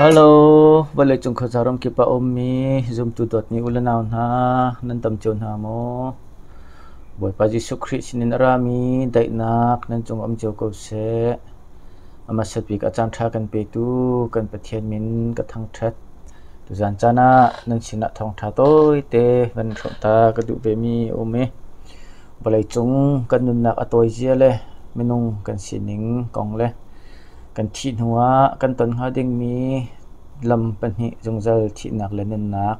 Hello, vawleicung khuaza ramkip ah ummi zumtu dawtmi u le nau hna, nan dam cio hna maw? Bawipa Jesuh Khrih sinin a rami daihnak nan cung um cio ko seh. A hmasa bik ah caanṭha kan petu kan Pathian min ka thangṭhat. Tuzaan caan ah nan sinah thawngṭha tawite van hrawmh ta ka duh vemi a um i vawleicung kan nunnak a tawizia le minung kan sining kong le kan thih hnuah kan ton hnga dingmi lam pahnih zungzal thihnak le nunnak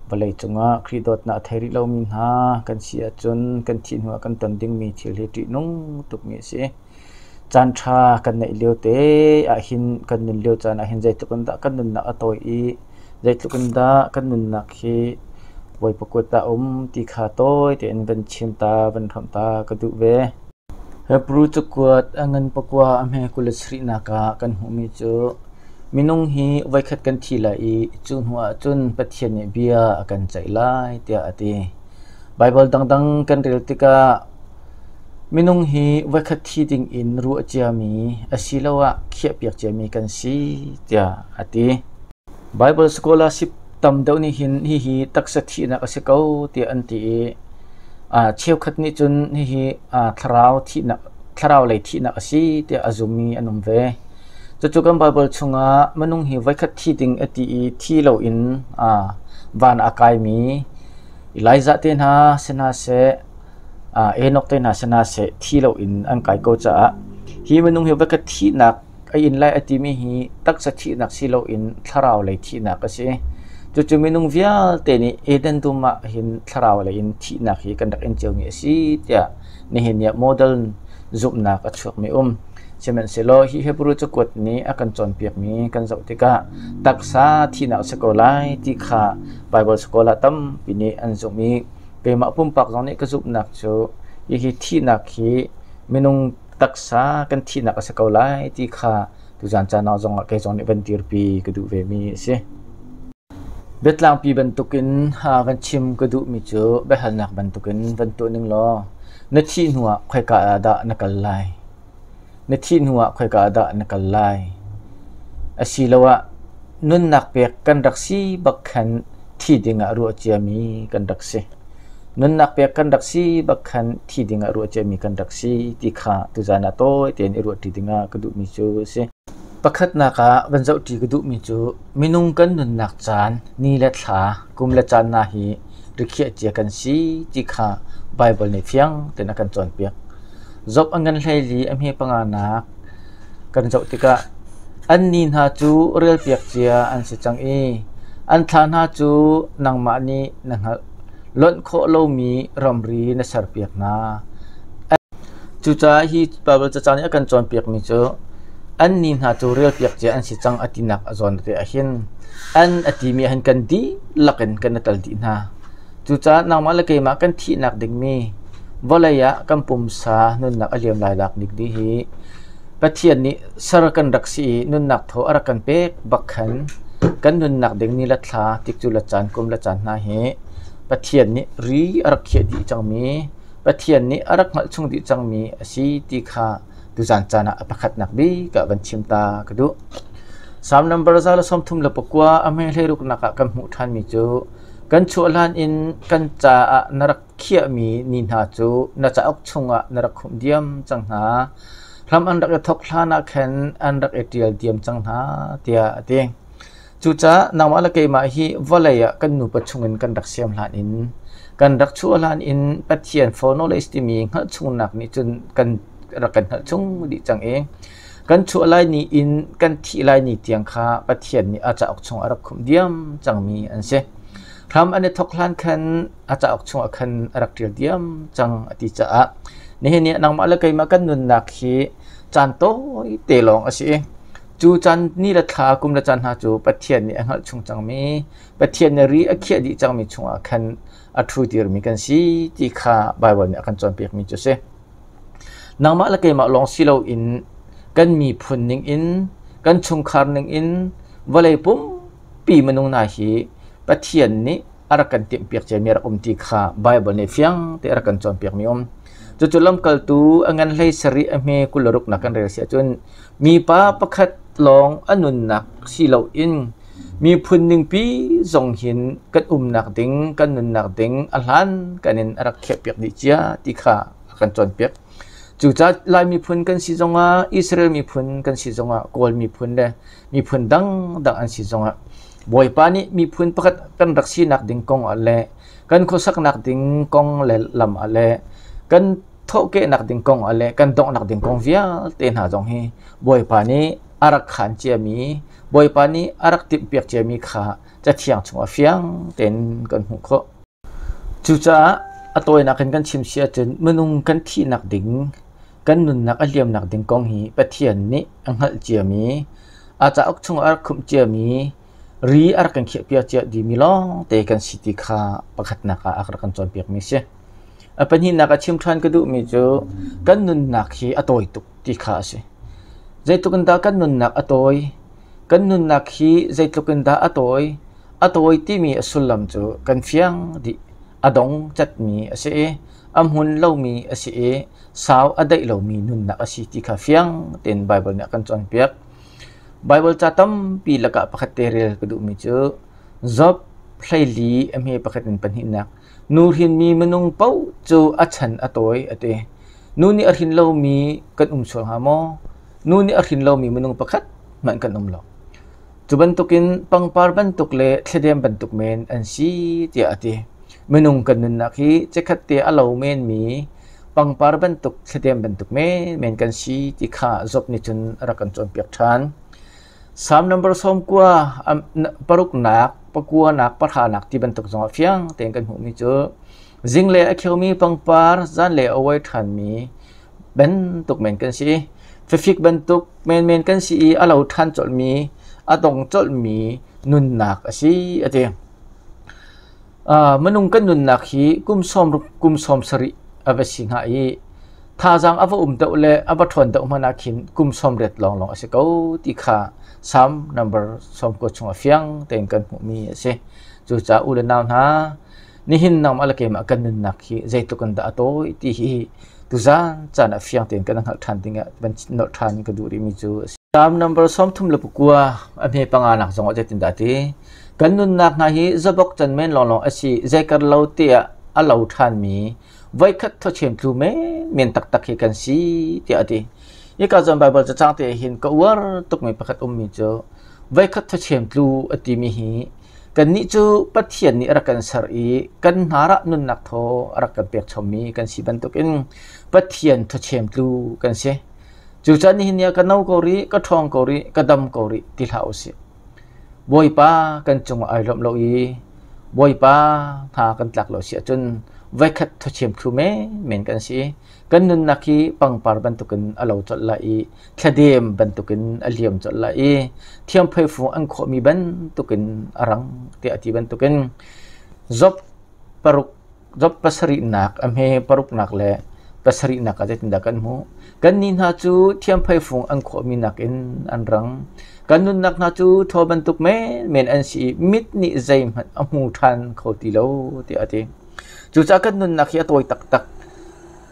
vawleicung ah Khrih dawtnak a thei rih lomi hna kan si ahcun kan thih hnuah kan ton dingmi thil hi ṭihnung tukmi a si. Caanṭha kan neih lio te ahhin kan nun lio caan ahhin zeitluk in dah kan nunnak a tawi i zeitluk in dah kan nunnak hi Bawipa kut ah a um ti kha tawi tein van chim ta, van hrawmh ta ka duh ve. Hebru cakuat a ngan pakua a hme 27nak ah kan hmuhmi cu minung hi voikhat kan thi lai i cu hnuah cun Pathian nih bia a kan ceih lai tiah a ti. Baibal dangdang kan rel tikah minung hi voikhat thi dingin ruah ciami asiloah khiahpiak ciami kan si tiah a ti. Baibal scholarship tam deuh nih hin hihi taksa thihnak a si ko tiah an ti i cheukhat nih cun hihi thlarau thihnak thlarau lei thihnak a si tiah a zummi an um ve. Cucu kan Baibal chungah minung hi voikhat thi ding a ti i thi loin van a kaimi Elijah te hna si hna seh, Enoch te hna si hna seh thi loin an kai ko caah hi minung hi voikhat thihnak a inn lai a timi hi taksa thihnak si loin thlarau lei thihnak a si. Cucu minung vialte nih Eden dum ah hin thlarau lei in thihnak hi kan rak in ciomi a si tiah nihin ni ah modern zumhnak a chuakmi um. Sihmanhsehlaw hi Hebrew cakuat nih a kan cawnpiakmi kan zoh tikah taksa thihnak a si ko lai ti kha Baibal scholar tampi nih an zumh i keimah pumpak zong nih ka zumhnak cu hihi thihnak hi minung taksa kan thihnak a si ko lai ti kha tuzan caan ah zongah kei zong nih van dirpi ka duh vemi a si. Biatlangpi bantukin van chim ka duhmi cu biahalnak bantukin van tuah ning law na thih hnuah khoika ah dah na kal lai? Na thih hnuah khoika ah dah na kal lai? Asiloah nunnak pek kan rak si bak khan thi dingah ruah ciami kan rak si. Nunnak pek kan rak si bak khan thi dingah ruah ciami kan rak si ti kha tuzaan ah tawi tein i ruahṭi dingah ka duhmi cu a si. Pakhatnak ah van zohṭi ka duhmi cu minung kan nunnak caan, ni le thla, kum le caan hna hi rikhiah cia kan si ti kha Baibal nih fiang tein a kan cawnpiak. Job a ngan 14 a hme panganak kan zoh tikah an ni hna cu relpiak cia an si cang i an thla hna cu nangmah nih na hngalh. Lonh khawh lomi ramri na serpiak hna. Cucaah hi Baibal cacang nih a kan cawnpiakmi cu an ni hna cu relpiak cia an si cang a tinak a zawn te ahhin an a timi ahhin kan dihlak in kan i tel dih hna. Cucaah nangmah le keimah kan thihnak dingmi vawlei ah kan pumsa nunnak a liam lai lak dik dih hi Pathian nih ser kan rak si i nunnak thaw a rak kan pek bak khan kan nunnak ding ni le thla, tikcu le caan, kum le caan hna hi Pathian nih ri a rak khiah dih cangmi Pathian nih a rak hngalh chung dih cangmi a si ti kha tuzaan caan ah a pakhatnak bik ah van chim ta ka duh. Salm number 139 a hme hleiruknak ah kan hmuh ṭhanmi cu kan chuah hlan in kan caah na rak khiahmi ni hna cu na cauk chungah na rak khumh diam cang hna. Hram an rak i thawk hlan ah khan an rak i ṭial diam cang hna tiah a ti. Cucaah nangmah le keimah hi vawlei ah kan nupa chungin kan rak siam hlan in kan rak chuah hlan in Pathian foreknowledge timi hngalh chungnak nih cun kan rak kan hngalh chung dih cang i kan chuah lai ni in kan thih lai ni tiang kha Pathian nih a cauk chung a rak khumh diam cangmi an si. Hram an i thawk hlan khan a cauk chungah khan a rak ṭial diam cang a ti caah nihin ni ah nangmah le keimah kan nunnak hi caan tawi te lawng a si i Cu caan ni le thla kum le caan hna cu Pathian nih a hngalh chung cangmi, Pathian nih ri a khiah dih cangmi chungah khan a ṭhutirmi kan si ti kha Baibal nih a kan cawnpiakmi cu a si. Nangmah le keimah lawng si loin kan miphun ningin, kan chungkhar ningin vawlei pumpi minung hna hi Pathian nih a rak kan timhpiak ciami a rak um ti kha Baibal nih fiang te a rak kan cawnpiakmi um. Cucu lamkaltu a ngan hlei sarih a hme 26 nak kan rel si ahcun mipa pakhat lawng a nunnak si loin miphun ningpi zong hin kan umnak ding, kan nunnak ding a hlan kan in a rak khiahpiak dih cia ti kha a kan cawnpiak. Cucaah Lai miphun kan si zongah, Israel miphun kan si zongah, Kawl miphun le miphun dangdang an si zongah Bawipa nih miphun pakhat kan rak sinak ding kong ah le kan khuasaknak ding kong le lam ah le kan thawhkehnak ding kong ah le kan donghnak ding kong vialte hna zong hi Bawipa nih a rak khaan ciami, Bawipa nih a rak timhpiak ciami kha Cathiang chungah fiang tein kan hmuh khawh. Cucaah a tawinak in kan chim si ahcun minung kan thihnak ding, kan nunnak a liamnak ding kong hi Pathian nih a hngalh ciami, a cauk chungah a rak khumh ciami, ri a rak kan khiahpiak cia dihmi lawngte kan si ti kha pakhatnak ah a rak kan cawnpiakmi a si. A pahnihnak ah chim ṭhan ka duhmi cu kan nunnak hi a tawi tuk ti kha a si. Zeitluk in dah kan nunnak a tawi? Kan nunnak hi zeitluk in dah a tawi? A tawi timi a sullam cu kan fiang dih. A dong catmi a si i a hmun lomi a si i sau a daih lomi nunnak a si ti kha fiang tein Baibal nih a kan cawnpiak. Baibal ca tampi lakah pakhat te rel ka duhmi cu Job 14 a hme pakhat in pahnihnak nu hrinmi minung paoh cu a chan a tawi a ti. Nu nih a hrin lomi kan um sual hnga maw? Nu nih a hrin lomi minung pakhat hmanh kan um lo. Cu bantukin pangpar bantuk le thladem bantuk men an si tiah a ti. Minung kan nunnak hi chikkhat te a lo menmi pangpar bantuk thladem bantuk menmen kan si ti kha Job nih cun a rak kan cawnpiak ṭhan. Salm number 90 paruknak, pakuanak, pahranak ti bantuk zongah fiang tein kan hmuhmi cu zinglei a kheumi pangpar, zanlei a uai ṭhanmi bantuk men kan si. Fafik bantuk menmen kan si i a lo ṭhan colhmi, a dong colhmi nunnak a si a ti. Minung kan nunnak hi kum 60 kum 70 a va si hnga i thazaang a va um deuh le a va ṭhawn deuh hmanh ah khin kum 80 lawnglawng a si ko ti kha Salm number 90 chungah fiang tein kan hmuhmi a si. Cucaah u le nau hna, nihin nangmah le keimah kan nunnak hi zeitluk in dah a tawi ti hi tuzan caan ah fiang tein kan hngalh ṭhan ding ah van nolh ṭhan ka duh rihmi cu a si. Salm number 39 a hme panga nak zong ah zeitindah ti? Kan nunnak hna hi zabok can men lawnglawng a si, zeikar lo te ah a lo ṭhanmi voikhat thawchem tlu menmen taktak hi kan si tiah a ti. Hika zawn Baibal cacang te hin ka uar tukmi pakhat ummi cu voikhat thawchem tlu a timi hi Kannih cu Pathian nih a rak kan ser i kan hnar ah nunnak thaw a rak kan pek chommi kan si bantukin Pathian thawchem tlu kan si. Cucaah nihin ni ah ka no ko rih, ka ṭhawng ko rih, ka dam ko rih ti hlah u sih. Bawipa kan cungah ai lawmh lo i Bawipa hna kan tlak lo si ahcun voikhat thawchem thlu menmen kan si. Kan nunnak hi pangpar bantukin a lo colh lai i thladem bantukin a liam colh lai i thiamphei-fung an khawhmi bantukin a rang tiah a ti bantukin Job paruk Job pasarihnak a hme paruknak le pasarihnak ah zeitindah kan hmuh? Kannih hna cu thiamphei-fung an khawhmi nakin an rang. Kan nunnak hna cu thaw bantuk menmen an si i mit nih zeihmanh a hmu ṭhan kho ti lo tiah a ti. Cucaah kan nunnak hi a tawi taktak.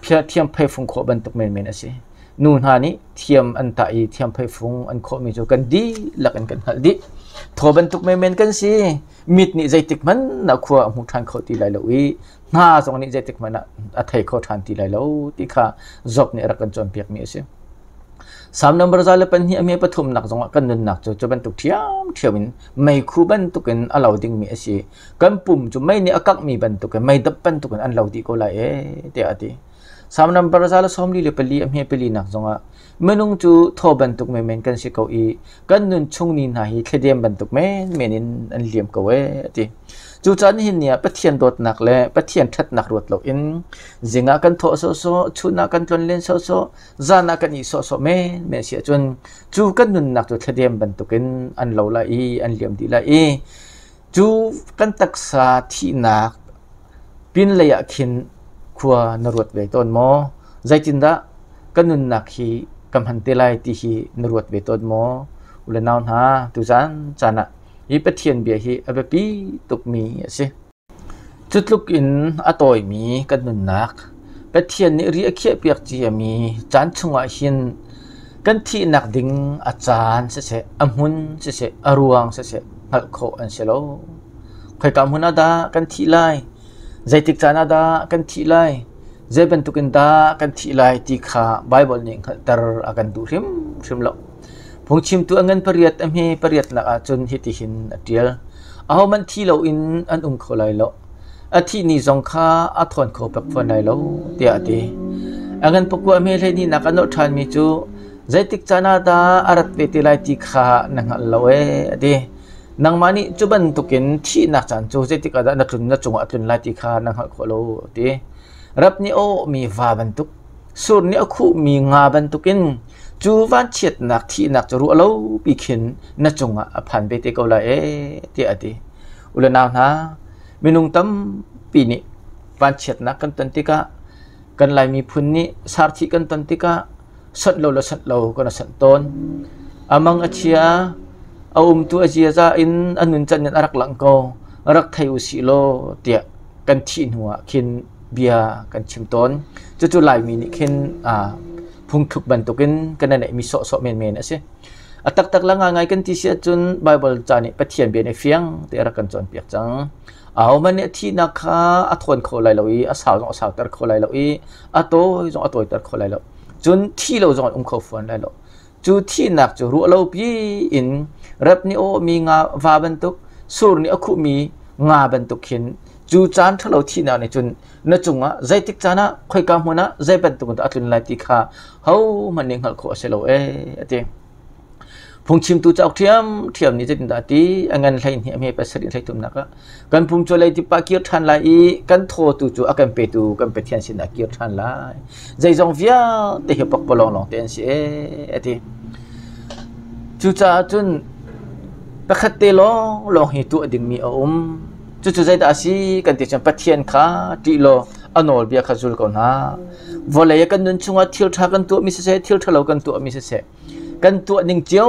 Thiamphei-fung khawh bantuk menmen a si. Nu hna nih thiam an tah i thiamphei-fung an khawhmi cu kan dihlak in kan hngalh dih. Thaw bantuk menmen kan si. Mit nih zeitik hmanh ah khua a hmu ṭhan kho ti lai lo i hna zong nih zeitik hmanh ah a thei kho ṭhan ti lai lo ti kha Job nih a rak kan cawnpiakmi a si. Salm number 102 a me pathumnak zongah kan nunnak cu cu bantuk ṭhiamṭhiam in meikhu bantukin a lo dingmi a si. Kan pum cu mei nih a kanghmi bantukin meidap bantukin an lo dih ko lai ee tiah a ti. Salm number 144 a hme palinak zongah minung cu thaw bantuk menmen kan si ko i kan nun chung ni hna hi thladem bantuk menmen in an liam ko ee a ti. Cucaah nihin ni ah Pathian dawtnak le Pathian ṭhatnak ruat loin zing ah kan thawh sawhsawh, chun ah kan tlonlen sawhsawh, zan ah kan ih sawhsawh menmen si ahcun cu kan nunnak cu thladem bantukin an lo lai i an liam dih lai i Cu kan taksa thihnak pinlei ah khin khua na ruat ve tawn maw? Zeitindah ka nunnak hi ka hman te lai ti hi na ruat ve tawn maw? U le nau hna, tuzan caan ah hi Pathian bia hi a biapi tukmi a si. Cu tluk in a tawimi kan nunnak, Pathian nih ri a khiahpiak ciami caan chungah hin Kan thihnak ding a caan siseh, a hmun siseh, a ruang siseh hngalh khawh an si lo. Khoika hmun ah dah kan thih lai? Zeitik caan ah dah kan thih lai? Zei bantuk in dah kan thih lai ti kha Baibal nih hngalhter a kan duh hrimhrim lo. Phungchimtu a ngan pariat a hme pariatnak ahcun hitihin a ṭial. Ahohmanh thi loin an um kho lai lo. A thih ni zong kha a thawn kho bak fawn lai lo, tiah a ti. A ngan pakua hme hleihnih a nolh ṭhanmi cu zeitik caan ah dah a rat ve te lai ti kha na hngal lo ee, a ti. Nangmah nih cu bantukin thihnak caan cu zeitik ah dah na tlun na cungah a tlun lai ti kha na hngalh khawh lo, a ti. Rap nih a awhmi va bantuk, sur nih a khuhmi nga bantukin cu vanchiatnak thihnak cu ruah lopi khin na cungah a phan ve te ko lai ee, tiah a ti. U le nau hna, minung tampi nih vanchiatnak kan ton tikah kan Lai miphun nih sarthih kan ton tikah sanh lo le sanh lo kan i sanh tawn. A mang a chia, a umtu a ziaza in a nuncan in a rak langh ko, rak thei u sih law tiah kan thih hnu ah khin bia kan chim tawn. Cucu Laimi nih khin phungthluk bantukin kan i neihmi sawhsawh menmen a si. A taktak le ngaingai kan ti si ahcun Baibal ca nih Pathian bia nih fiang te a rak kan cawnpiak cang. Ahohmanh nih a thihnak kha a thawn kho lai lo i a sau zong a sauter kho lai lo i a tawi zong a tawiter kho lai lo. Cun thi lo zong an um kho fawn lai lo. Cu thihnak cu ruah lo pi in rap nih awmi nga va bantuk, sur nih a khuhmi nga bantuk khin cu caan ṭhalo thihnak nih cun na cungah zeitik caan ah khoika hmun ah zei bantuk in dah a tlun lai ti kha hohmanh nih hngalh khawh a si lo ee a ti. Phungchimtu cauk ṭhiamṭhiam nih zeitindah a ti? A ngan 12 a hme pasarih hleithumnak ah kan pum cu leidip ah kir ṭhan lai i kan thaw tu cu a kan petu kan Pathian sinah kir ṭhan lai. Zeizong vialte hi pakpalawng lawngte an si ee a ti. Cucaah cun pakhat te lawnglawng hi tuah dingmi a um. Cucu zeidah a si kan ti cun Pathian kha ṭih law a nawlbia kha zul ko hna. Vawlei ah kan nun chungah thil ṭha kan tuahmi siseh, thil ṭhalo kan tuahmi siseh, kan tuah ning cio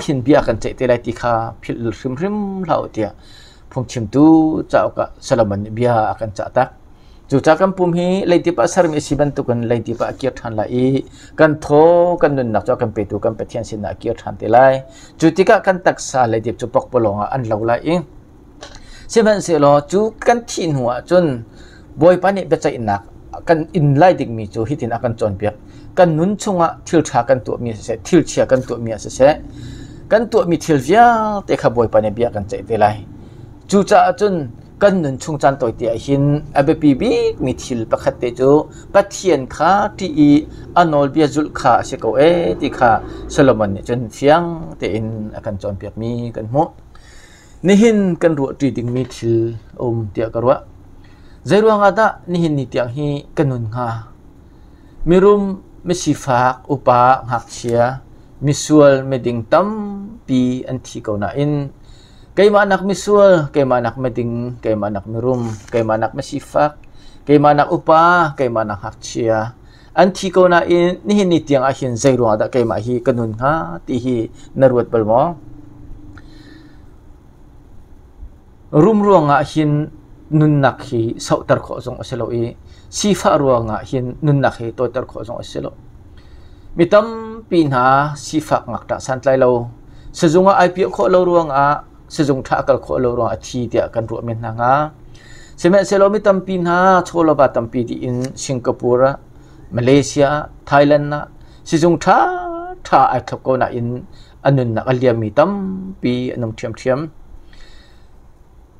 hin bia kan ceih te lai ti kha philh hrimhrim hlah u tiah phungchimtu cauk ah Solomon nih bia a kan cah tak. Cucaah kan pum hi leidip ah sermi a si bantukin leidip ah a kir ṭhan lai i kan thaw kan nunnak cu a kan petu kan Pathian sinah a kir ṭhan te lai. Cu tikah kan taksa leidip cu pokpalawng ah an lo lai i Sihmanhsehlaw cu kan thih hnu ahcun Bawipa nih biaceihnak kan in lai dingmi cu hitin a kan cawnpiak. Kan nun chungah thil ṭha kan tuahmi siseh, thil chia kan tuahmi ah siseh, kan tuahmi thil vialte kha Bawipa nih bia kan ceih te lai. Cucaah cun kan nun chung caan tawite ah hin a biapi bikmi thil pakhat te cu Pathian kha ṭih i a nawlbia zulh kha a si ko ee ti kha Solomon nih cun fiang tein a kan cawnpiakmi kan hmuh. Nihin kan ruahṭi dingmi thil a um tiah ka ruah. Zeiruang ah dah nihin ni tiang hi ka nun hnga? Mirum, misifak, upa, ngakchia, misual, miding tampi an thi ko nain keimah nak misual, keimah nak miding, keimah nak mirum, keimah nak misifak, keimah nak upa, keimah nak ngakchia an thi ko nain nihin ni tiang ah hin zeiruang ah dah keimah hi ka nun hnga ti hi na ruat bal maw? Rum ruangah hin nunnak hi sauhter khawh zong a si lo i sifah ruangah hin nunnak hi tawiter khawh zong a si lo. Mi tampi hna sifak ngakṭah santlai lo, sizung ah ai piah khawh lo ruangah sizung ṭha a kal khawh lo ruangah a thi tiah kan ruah men hna hnga. Sihmanhsehlaw mi tampi hna chawlawva tampi dih in Singapore ah, Malaysia ah, Thailand ah sizung ṭhaṭha ai thlop ko nain a nunnak a liammi tampi an um ṭhiamṭhiam.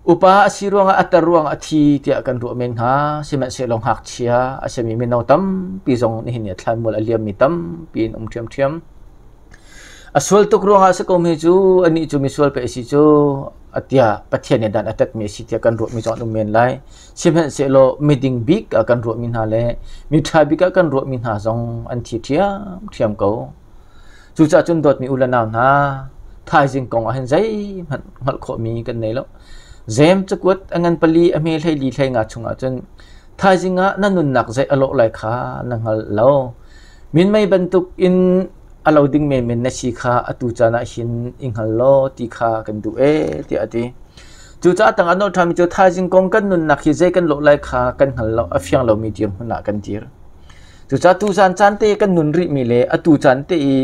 Upa a si ruangah a tar ruangah a thi tiah kan ruah men hnga. Sihmanhsehlaw ngakchia a simi mino tampi zong nihin ni ah thlanmual a liammi tampi an um ṭhiamṭhiam. A sual tuk ruangah a si ko mi cu anih cu misual pei a si cu tiah Pathian nih dan a tatmi a si tiah kan ruahmi zong an um men lai. Sihmanhsehlaw miding bik ah kan ruahmi hna le miṭha bik ah kan ruahmi hna zong an thi ṭhiamṭhiam ko. Cucaah cun dawtmi u le nau hna, thaizing kong ah hin zeihmanh hngalh khawhmi kan nei lo. Jeim cakuat a ngan pali a hme 14 hleinga chungah cun thaizing ah na nunnak zei a lawh lai kha na hngal lo. Minmei bantuk in a lo ding menmen na si kha atu caan ah hin i hngal law ti kha kan duh ee tiah a ti. Cucaah tang ah nolh ṭhanmi cu thaizing kong kan nunnak hi zei kan lawh lai kha kan hngal lo, a fiang lomi dirhmun ah kan dir. Cucaah tuzaan caan te kan nun rihmi le atu caan te i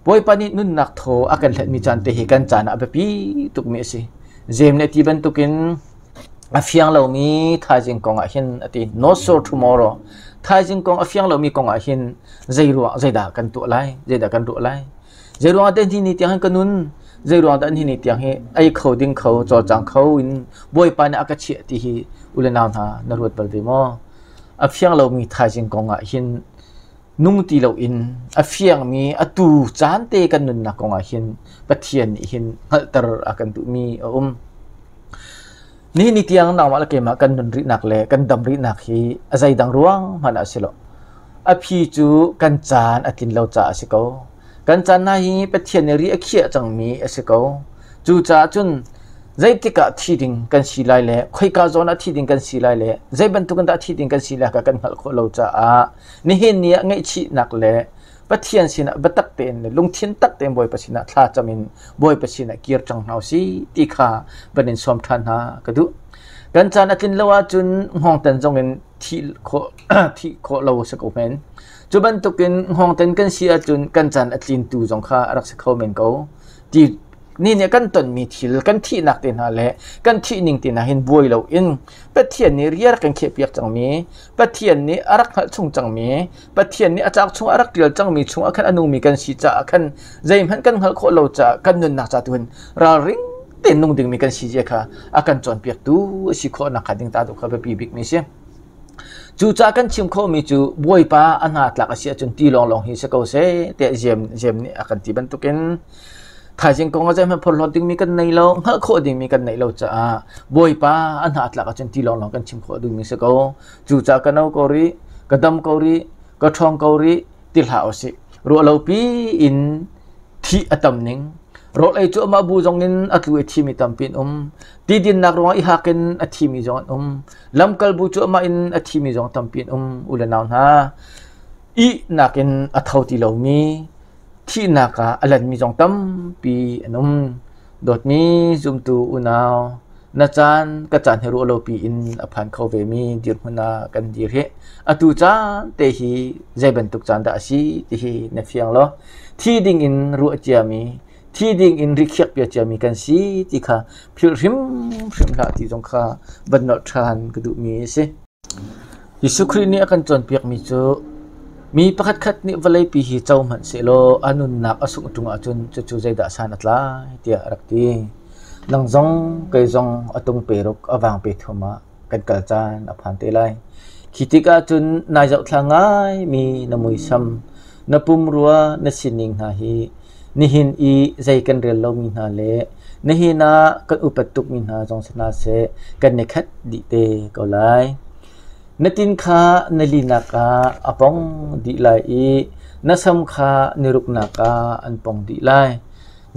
Bawipa nih nunnak thaw a kan hletmi caan te hi kan caan ah a biapi tukmi a si. Jeim nih a ti bantukin a fiang lomi thaizing kong ah hin a ti not sure tomorrow. Thaizing kong a fiang lomi kong ah hin zei ruang zeidah kan tuah lai, zeidah kan ruah lai. Zei ruang ah dah ni tiang hin ka nun, zei ruang dah ni tiang hi ei kho ding kho cawlcang kho in Bawipa nih a ka chiah ti hi u le nau hna na ruat bal ve maw? A fiang lomi thaizing kong ah hin nung ti loin a fiangmi atu caan te kan nunnak kong ah hin Pathian nih hin hngalhter a kan duhmi a um. Nihin ni tiang nangmah le keimah kan nun rihnak le kan dam rihnak hi a zeidang ruang hmanh ah a si lo. A phi cu kan caan a tlin lo caah a si ko. Kan caan hna hi Pathian nih ri a khiah cangmi a si ko. Cucaah cun zeitik ah thi ding kan si lai le khoika zawn ah thi ding kan si lai le zei bantuk in dah thi ding kan si lai kha kan hngalh khawh lo caah nihin ni ah ngaihchihnak le Pathian sinah biatak tein le lungthin tak tein Bawipa sinah thla cam in Bawipa sinah kir cang hna usih ti kha van in sawm ṭhan hna ka duh. Kan caan a tlin lo ahcun hngawngtan zong in thih khawh thih khawh lo si ko men. Cu bantukin hngawngtan kan si ahcun kan caan a tlin tu zong kha a rak si kho men ko. Ti ni nih kan tonmi thil kan thihnak te hna le kan thih ning te hna hin buai loin Pathian nih riar kan khiahpiak cangmi Pathian nih a rak hngalh chung cangmi Pathian nih a cauk chung a rak ṭial cangmi chung ah khan a nungmi kan si caah khan zeihmanh kan hngalh khawh lo caah kan nunnak ca tu hin ralring tein nung dingmi kan si zia kha a kan cawnpiaktu a si khawh nakhnga ding ta tu kha biapi bikmi a si. Cucaah kan chim khawhmi cu Bawipa a hna tlak a si ahcun ti lawnglawng hi si ko seh tiah Jeim nih a kan ti bantukin thaizing kong ah zeihmanh phorhlawt dingmi kan nei lo, hngalh khawh dingmi kan neih lo caah Bawipa a hna tlak ahcun ti lawnglawng kan chim khawh dingmi si ko. Cucaah ka no ko rih, ka dam ko rih, ka ṭhawng ko rih ti hlah usih. Ruahlopi in thih a tam ning. Rawl ei cu amah bu zong in a tlu i thimi tampi an um. Ti dinnak ruangah i hak in a thimi zong an um. Lamkal bu cu amah in a thimi zong tampi an um. U le nau hna, ihnak in a tho ti lomi, thihnak ah a lanmi zong tampi an um. Dawtmi zumtu unau, na caan ka caan hi ruah lopi in a phan kho vemi dirhmun ah kan dir hi. Atu caan te hi zei bantuk caan dah a si ti hi na fiang lo. Thi ding in ruah ciami, thi ding in rikhiak pia ciami kan si ti kha philh hrimhrim hlah ti zong kha van nolh ṭhan ka duhmi a si. Jesuh Khrih nih a kan cawnpiakmi cu mi pakhatkhat nih vawleipi hi co hmanh sehlaw a nunnak a sungh ṭung ahcun cucu zeidah san a tlai tiah a rak ti. Nang zong kei zong a tung pe ruk a vang pe thum ah kan kal caan a phan te lai. Khi tikah cun nai zohthla ngaimi na muisam, na pumrua, na sining hna hi nihin i zei kan rel lomi hna le nihin ah kan upat tukmi hna zong si hna seh kan i khat dih te ko lai. Na tin kha na linak ah a pong dih lai i na sam kha ni ruknak ah an pong dih lai.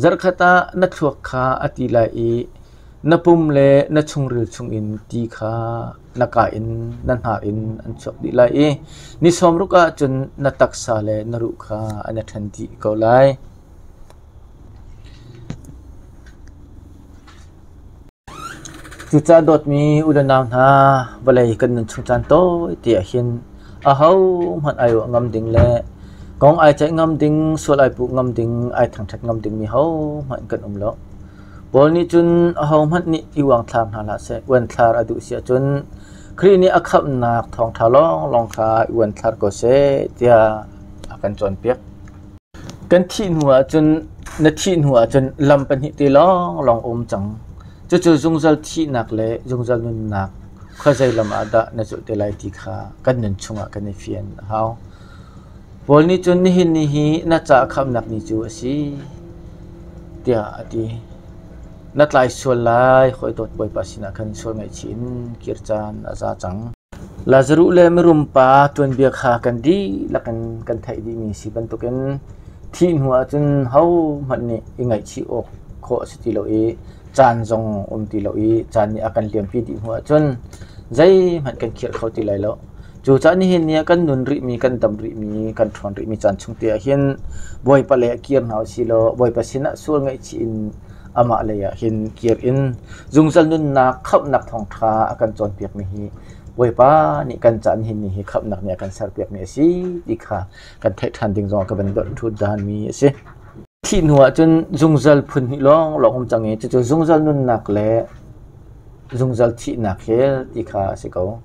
Zarhkhat ah na thluak kha a ti lai i na pum le na chungril chungin ti kha na ka in na hnar in an chuak dih lai i ni sawmruk ah cun na taksa le na ruh kha an i ṭhen dih ko lai. Cucaah dawtmi u le nau hna, vawlei kan nun chung caan tawi te ah hin ahohmanh ai ruah ngam ding le kong ai ceih ngam ding, sual ai puh ngam ding, ai thangṭhat ngam dingmi hohmanh kan um lo. Paul nih cun ahohmanh nih i uangthlar hna hlah seh, uanthlar a duh si ahcun Khrih nih a khamhnak thawngṭha lawnglawng kha i uanthlar ko seh tiah a kan cawnpiak. Kan thih hnu ahcun na thih hnu ahcun lam pahnih te lawnglawng a um cang. Cucu zungzal thihnak le zungzal nunnak khuazei lam ah dah na zulh te lai ti kha kan nun chungah kan i fian a hau. Paul nih cun nihin ni hi na ca khamhnak ni cu a si tiah a ti. Na tlai sual lai, hawi dawt Bawipa sinah khan sual ngaihchih in kir caan a za cang. Lazaruh le mirum pa tuanbia kha kan dihlak in kan theih dihmi si bantukin thih hnu ahcun hohmanh nih i ngaihchih awk khawh a si ti lo i caan zong um ti lo i caan nih a kan liampi dih hnu ahcun zeihmanh kan khirh kho ti lai lo. Cucaah nihin ni ah kan nun rihmi, kan dam rihmi, kan ṭhawn rihmi caan chung te ah hin Bawipa lei ah kir hna usih law Bawipa sinah sual ngaihchih in amah lei ah hin kir in zungzal nunnak khamhnak thawngṭha a kan cawnpiakmi hi Bawipa nih kan caan hin ni hi khamhnak nih a kan serpiakmi a si ti kha kan theih ṭhan ding zong ah ka van dolh ṭhut danmi a si. Thih hnu ahcun zungzal phun hnih lawnglawng um cang i cucu zungzal nunnak le zungzal thihnak hell ti kha a si ko.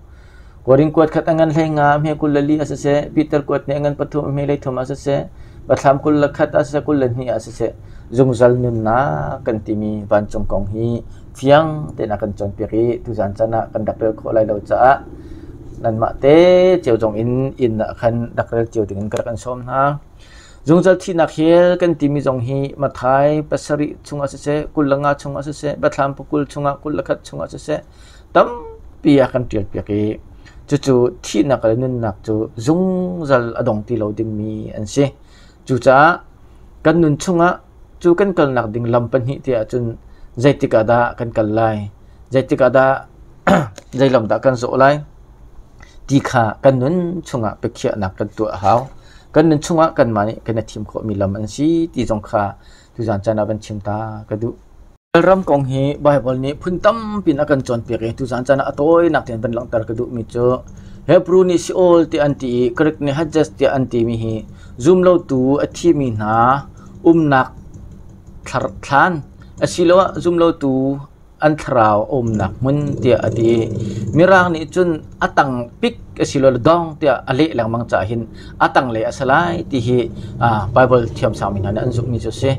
Korin kuat khat a ngan 15, a hme 24 ah siseh, Peter kuat nih a ngan pathum, a hme 33 ah siseh, Biathlam 21 ah siseh, 22 ah siseh, zungzal nunnak kan timi vancung kong hi fiang tein a kan cawnpiak i tuzan caan ah kan rak rel khawh lai lo caah nanmah te cio zong in inn ah khan rak rel cio dingin ka rak in sawm hna. Zungzal thihnak hell kan timi zong hi Matthai pasarih chungah siseh, 25 chungah siseh, Biathlam pakul chungah 21 chungah siseh, tampi a kan ṭialpiak i cucu thihnak le nunnak cu zungzal a dong ti lo dingmi an si. Cucaah kan nun chungah cu kan kalnak ding lam pahnih te ahcun zeitik ah dah kan kal lai, zeitik ah dah zei lam dah kan zawh lai ti kha kan nun chungah biakhiahnak kan tuah a hau. Kan nun chungah kanmah nih kan i thim khawhmi lam an si ti zong kha tuzan caan ah van chim ta ka duh. Ram kong hi Baibal nih phun tampi in a kan cawnpiak i tuzan caan ah a tawinak tein van langhter ka duhmi cu Hebrew nih Sheol tiah an ti i Greek nih Hades tiah an timi hi zumlotu a thimi hna umnak thlan asiloah zumlotu an thlarau a umnak hmun tiah a ti. Mirang nih cun a tang pik asiloah dong tiah a leh lengmang caah hin a tanglei a si lai ti hi Baibal thiamsangmi hna nih an zumhmi cu a si.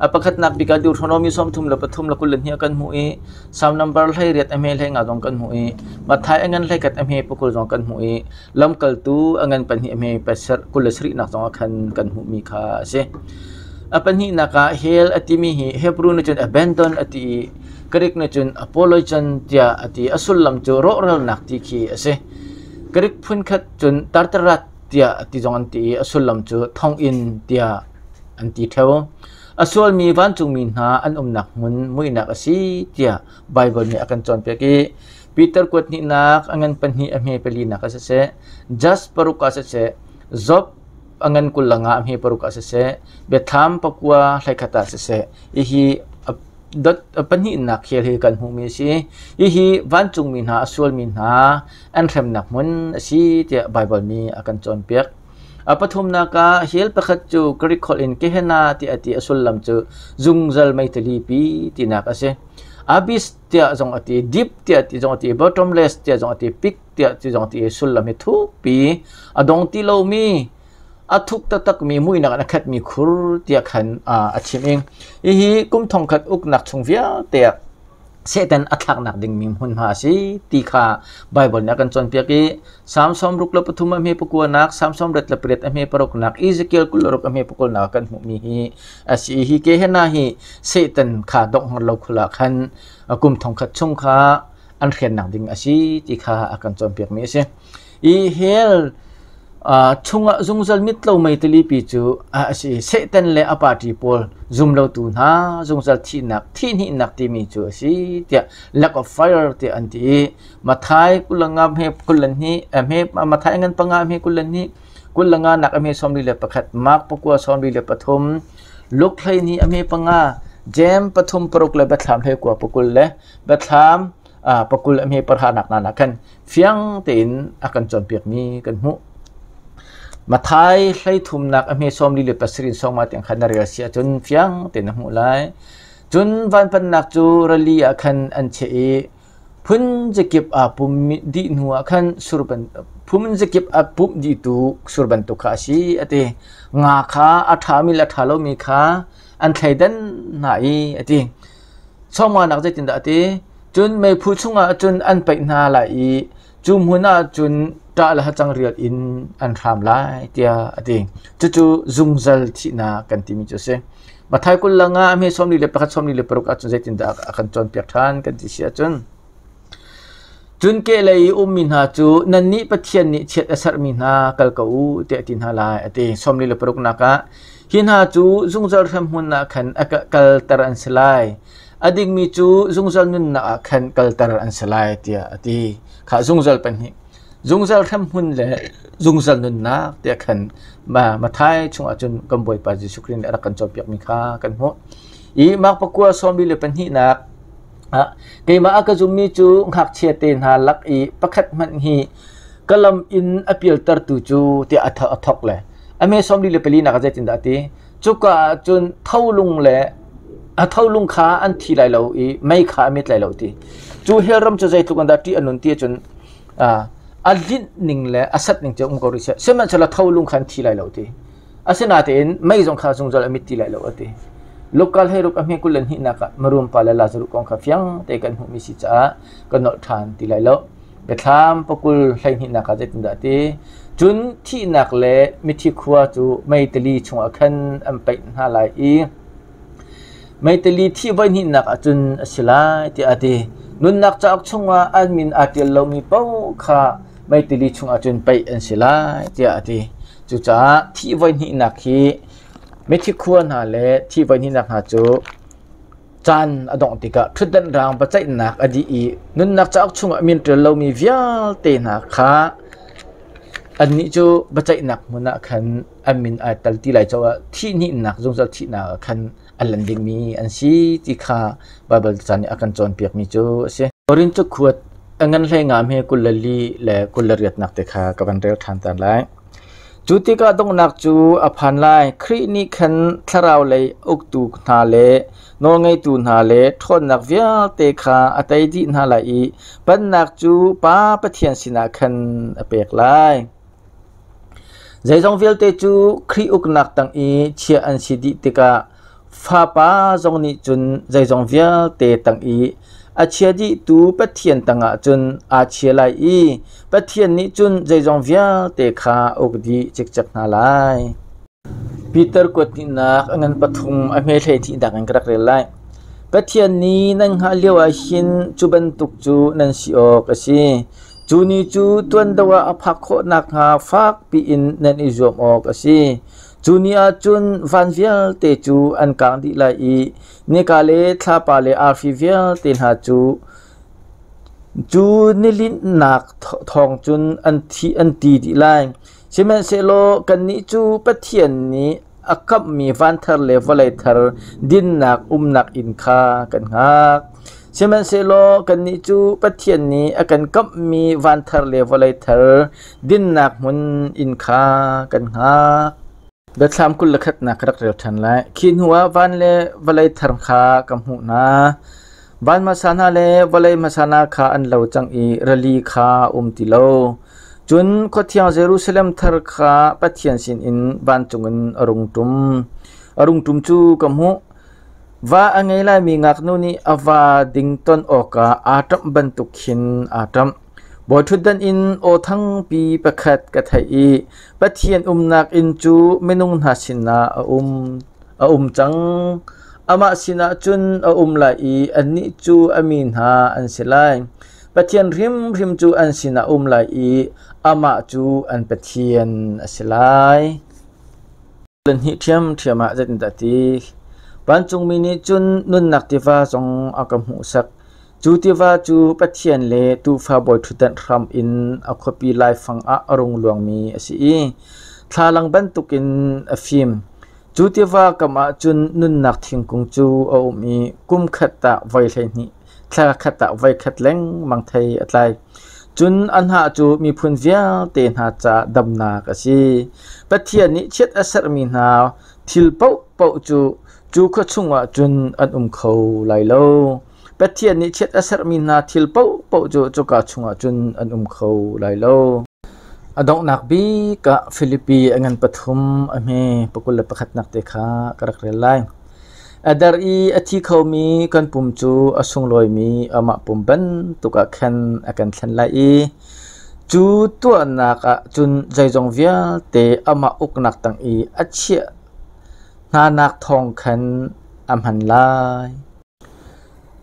A pakhatnak bik ah Deuteronomy 33:22 kan hmuh i Psalm number 18 a hme 15 zong kan hmuh i Matthai a ngan 21 a hme pakul zong kan hmuh i Lamkaltu a ngan pahnih a hme 27 nak zong ah khan kan hmuhmi kha a si. A pahnihnak ah hell a timi hi Hebrew nih cun abandon a ti i Greek nih cun apologen tiah a ti. A sullam cu rawhralnak ti khi a si. Greek phunkhat cun Tartarat tiah a ti zong an ti i a sullam cu thonginn tiah an ti ṭheo. A sualmi vancungmi hna an umnak hmun muihnak a si tiah Baibal nih a kan cawnpiak i Peter kuat hnihnak a ngan pahnih a hme palinak ah siseh, Jas paruk ah siseh, Job a ngan 25 a hme paruk ah siseh, Biathlam pakua 11 ah siseh, hihi dot pahnihnak khel hi kan hmuhmi a si. Hihi vancungmi hna a sualmi hna an hremnak hmun a si tiah Baibal nih a kan cawnpiak. A pathumnak ah hell pakhat cu Greek holh in Gehenna tiah a ti a sullam cu zungzal meitalipi tinak a si. Abyss tiah zong a ti, deep tiah ti zong a ti, bottomless tiah zong a ti, pit tiah ti zong a ti i sullam hi thukpi a dong ti lomi a thuk taktakmi muihnak in a khatmi khur tiah khan a chim i hihi kum thongkhat uknak chung vialte ah Satan a thlaknak dingmi hmunhma a si ti kha Baibal nih a kan cawnpiak i Salm 63 a hme pakuanak, Salm 88 a hme paruknak, Ezekiel 26 a hme pakulnak kan hmuhmi hi a si. Hi Gehenna hi Satan kha donghngor lo khul ah khan kum thongkhat chung kha an hrennak ding a si ti kha a kan cawnpiakmi a si. I hell chungah zungzal mit lo mei tilipi cu a si. Satan le a party pawl zumlotu hna zungzal thihnak, thihhnihnak timi cu a si tiah lake of fire tiah an ti i Matthai 25 hme 22 hme Matthai ngan panga hme 22 25 nak a hme 41 Mark pakua 43 Luke 12 a hme panga Jeim pathum paruk le Biathlam 19 pakul le Biathlam pakul a hme parha nak na khan fiang tein a kan cawnpiakmi kan hmuh. Matthai 33 a hme 47 in sawma tiang khan na rel si ahcun fiang tein na hmuh lai. Cun vanpannak cu rali ah khan an cheh i phun zakip aa pum dih hnu ah khan sur phun zakip a pumh dihtu sur bantuk kha a si a ti. Nga kha a ṭhami le a ṭha lomi kha an thleidan hna i a ti. Sawngmanak zeitindah a ti? Cun meiphu chungah cun an paih hna lai i cu hmun ah cun ṭah le hacang rial in an hram lai tiah a ti. Cucu zungzal thihnak kan timi cu a si. Matthai 25 a hme 41 46 ahcun zeitindah a kan cawnpiak ṭhan kan ti si ahcun Cun kehlei i ummi hna cu nannih Pathian nih chiat a serhmi hna kal ko u tiah a ti hna lai a ti. 46 ah hi hna cu zungzal hremhmun ah khan a kalter an si lai. A dingmi cu zungzal nunnak ah khan kalter an si lai tiah a ti. Kha zungzal pahnih zungzal hremhmun le zungzal nunnak tiah khan Matthai chungah cun kan Bawipa Jesuh Khrih nih a rak kan cawnpiakmi kha kan hmuh. I Mark pakua 42 Keimah a ka zummi cu ngakchia te hna lak i pakhat hmanh hi ka lam in a pialtertu cu tiah a thawk le a hme 44 nak ah zeitindah a ti? Cuka ah cun tholung le a tholung kha an thi lai lo i mei kha a mit lai lo ti. Cu hell ram cu zeitluk in dah ṭih a nun ti ahcun a linh ning le a sat ning cu um ko rih seh. Sihmanhsehlaw tholung kha an thi lai lo ti. Asinain mei zong kha zungzal a mit ti lai lo a ti. Luka hleiruk a hme 22 nak ah Marum pa le Lazarus kong kha fiang te kan hmuhmi si caah ka nolh ṭhan ti lai lo. Biathlam pakul 12 nak ah zeitindah a ti? Cun thihnak le mithi khua cu mei tili chungah khan an paih hna lai i mei tili thih voihnihnak ah cun a si lai tiah a ti. Nunnak cauk chungah an min aa ṭial lomi paoh kha mei tili chungah cun paih an si lai tiah a ti. Cucaah thih voihnihnak hi mithi khua hna le thih voihnihnak hna cu caan a dongh tikah ṭhutdan raang biaceihnak a dih i nunnak cauk chungah min ṭial lomi vialte hna kha annih cu biaceihnak hmun ah khan an min ai tel ti lai caah thihhnihnak zungzal thihnak ah khan a lan dingmi an si ti kha Baibal ca nih a kan cawnpiakmi cu a si. Korin cukhuat a ngan hlei nga hme 24 le 28 nak te kha ka van rel ṭhan ta lai. Cu tikah donghnak cu a phan lai. Khrih nih khan thlarau lei uktu hna le nawlngeitu hna le ṭhawnnak vialte kha a tei dih hna lai i pennak cu Pa Pathian sinah khan a pek lai. Zeizong vialte cu Khrih uknak tang i chiah an si dih tikah Fapa zong nih cun zeizong vialte tang i a chia dihtu Pathian tangah cun aa chia lai i Pathian nih cun zeizong vialte kha a uk dih cikcek hna lai. Peter kuathnihnak a ngan pathum a hme 12 nak in ka rak rel lai. Pathian nih nan hngah lioah hin cu bantuk cu nan si awk a si. Cu ni cu tuan deuh ah a phak khawh nakhnga fak piin nan i zuam awk a si. Cu ni ah cun van vialte cu an kang dih lai i nika le thlapa le arfi vialte hna cu cu nilinhnak thawng cun an thi an ti dih lai. Sihmanhsehlaw kannih cu Pathian nih a kamhmi van thar le vawlei thar dinnak umnak inn kha kan hngak. Sihmanhsehlaw kannih cu Pathian nih a kan kamhmi van thar le vawlei thar dinnak hmun inn kha kan hngak. Biathlam 21 nak ka rak rel ṭhan lai. Khi hnuah van le vawlei thar kha ka hmuh hna. Van hmasa hna le vawlei hmasa hna kha an lo cang i rili kha a um ti lo. Cun khuathiang Jerusalem thar kha Pathian sinin vancung in a rung ṭum. A rung ṭum cu ka hmuh. Va a ngei laimi ngaknu nih a va ding ton awkah aa ṭamh bantuk khin aa ṭamh. Bawiṭhutdan in aw thangpi pakhat ka theih i Pathian umnak inn cu minung hna sinah a um, a um cang. Amah sinah cun a um lai i annih cu a mi hna an si lai. Pathian hrimhrim cu an sinah a um lai i amah cu an Pathian a si lai. Hnih ṭhiamṭhiam ah zeitindah a ti? Vancungmi nih cun nunnak tiva zong a ka hmuhsak. Cu tiva cu Pathian le Tuufa bawiṭhutdan hram in a khuapi laifang ah a rung luangmi a si i thlalang bantukin a fim. Cu tiva kam ah cun nunnak thingkung cu a um i kum khat ah voi 12 thla khat ah voikhat lengmang thei a tlai. Cun a hnah cu miphun vialte hna ca damnak a si. Pathian nih chiat a serhmi hna thil paohpaoh cu cu khua chungah cun an um kho lai lo. Pathian nih chiat a serhmi hna thil paohpaoh cu cuka chungah cun an um kho lai lo. A donghnak bik ah Filipi a ngan pathum a hme 21 nak te kha ka rak rel lai. A der i a thi khomi kan pum cu a sunglawimi amah pum bantuk ah khan a kan thlen lai i cu tuahnak ah cun zeizong vialte amah uknak tang i a chiah hnanak thawng khan a hman lai.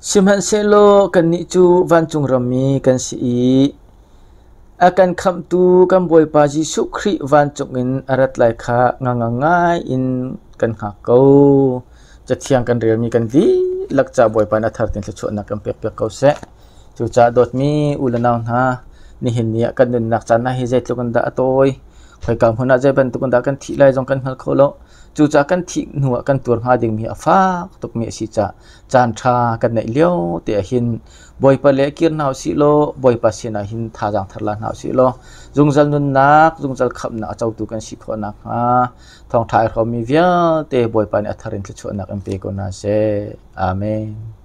Sihmanhsehlaw kannih cu vancung rammi kan si i a kan khamhtu kan Bawipa Jesuh Khrih vancung in a rat lai kha ngangang ngai in kan hngak ko. Cathiang kan relmi kan dihlak ca Bawipa nih a thar tein thluachuahnak kan pekpiak ko seh. Cucaah dawtmi u le nau hna, nihin ni ah kan nunnak caan hna hi zeitluk in dah a tawi. Khoika hmun ah zei bantuk in dah kan thih lai zong kan hngal kho lo. Cucaah kan thih hnu ah kan tuar hnga dingmi a fak tukmi a si caah caan ṭha kan neih lio te ah hin Bawipa le kir hna usih law Bawipa sinah hin thazaang thar la hna usih law zungzal nunnak, zungzal khamhnak a cotu kan si khawh nakhnga thawngṭha ai hrawmmi vialte Bawipa nih a thar in thluachuahnak in pe ko hna seh. Amen.